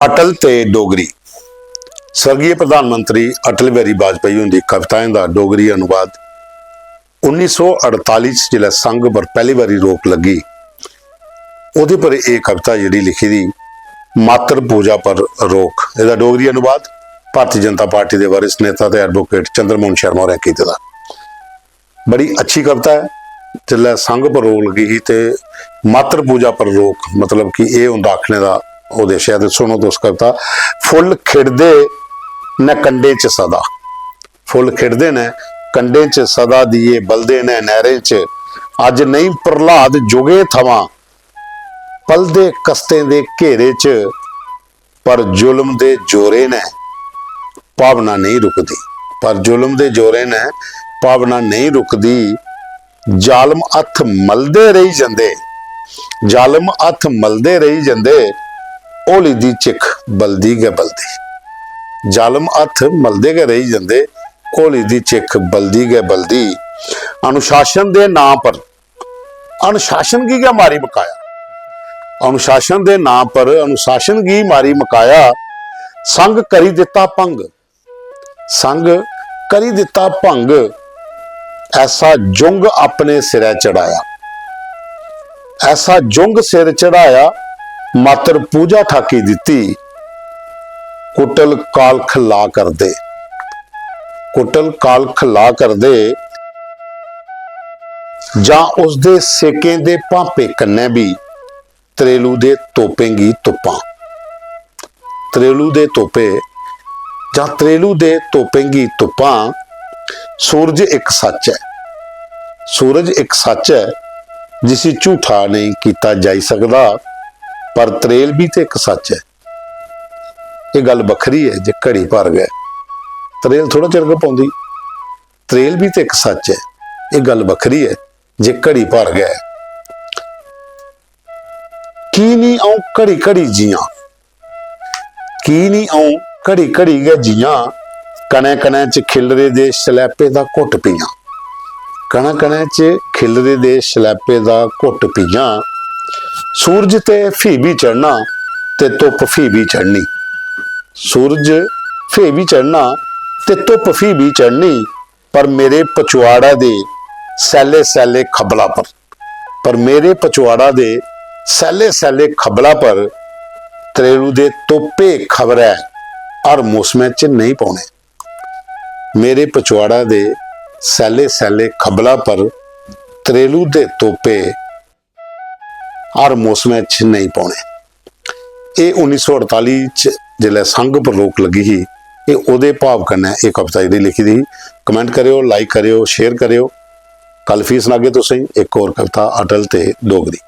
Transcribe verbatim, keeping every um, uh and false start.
अटल ते डोगरी। स्वर्गीय प्रधानमंत्री अटल बिहारी वाजपेयी हुंदी कविताएं दा डोगरी अनुवाद। उन्नी सौ अड़ताली च जिसलै संघ पर पैह्ली बारी रोक लग्गी, ओह्दे पर एह् कविता जेह्ड़ी लिखी दी, मातर पूजा पर रोक, एह्दा डोगरी अनुवाद भारतीय जनता पार्टी दे वरिष्ठ नेता ते एडवोकेट चंद्रमोहन शर्मा होरें कीते दा। बड़ी अच्छी कविता ऐ। जिसलै संघ पर रोक लग्गी ही ते मातर पूजा पर रोक, मतलब कि एह् उं'दा आखने दा उद्देश्य ऐ। ते सुनो तुस कविता। फुल्ल खिड़दे न कंडें च सदा, फुल्ल खिड़दे न कंडें च सदा, दिए बलदे न नैह्रें च। अज्ज नेईं प्रह्लाद जुगें थमां पलदे कस्तें दे घेरे च, पर जुल्म दे जोरे नै भावना नेईं रुकदी, पर जुल्म दे जोरे नै भावना नेईं रुकदी। जालम हत्थ मलदे रेही जंदे, जालम हत्थ मलदे रेही जंदे, होली दी चिक्ख बलदी गै बलदी। जालम हत्थ मलदे गै रेही जंदे, होली दी चिक्ख बलदी गै बलदी। अनुशासन दे नां पर, अनुशासन गी गै मारी मकाया, अनुशासन दे नां पर अनुशासन गी मारी मकाया। संघ करी दित्ता भंग, संघ करी दित्ता भंग, ऐसा जुंग अपने सिरै चढ़ाया, ऐसा जुंग सिर चढ़ाया, मातर पूजा ठाकी दित्ती। कुटल कालख ला करदे, कुटल कालख ला करदे, जां उसदे सेकें दे भापे कन्नै बी त्रेलू दे तोपें गी तुप्पां। त्रेलू दे तोपे जां त्रेलू दे तोपें गी तुप्पां। सूरज इक सच्च ऐ, सूरज इक सच्च ऐ, जिसी झूठा नेईं कीता जाई सकदा, पर त्रेल बी ते इक सच्च ऐ। एह् गल्ल बक्खरी ऐ जे घड़ी भर गै त्रेल थोह्ड़ा चिर गै पौंदी। त्रेल बी ते इक सच्च ऐ, एह् गल्ल बक्खरी ऐ जे घड़ी भर गै। की निं अ'ऊं घड़ी घड़ी जियां, की निं अ'ऊं घड़ी घड़ी गै जियां, कनै कनै च खिल्लरे दे शलैपे दा घुट्ट पीआं, कनै कनै च खिल्लरे दे शलैपे दा घुट्ट पीआं। सूरज ते फ्ही बी चढ़ना ते धुप्प फ्ही बी चढ़नी, सूरज फ्ही बी चढ़ना ते धुप्प फ्ही बी चढ़नी, पर मेरे पचोआड़ा दे सैल्ले सैल्ले खब्बला पर, पर मेरे पचोआड़ा दे सैल्ले सैल्ले खब्बला पर त्रेलू दे तोपे खबरै हर मौसमै च नेईं पौने। मेरे पचोआड़ा दे सैल्ले सैल्ले खब्बला पर त्रेलू दे तोपे हर मौसमै च नेईं पौने। एह् उन्नी सौ अड़ताली च जिसलै संघ पर रोक लग्गी ही, एह् ओह्दे भाव कन्नै एह् कविता जेह्ड़ी लिखी दी ही। कमेंट करेओ, लाइक करेओ, शेयर करेओ। कल फ्ही सनागे तुसेंगी इक होर कविता अटल ते डोगरी।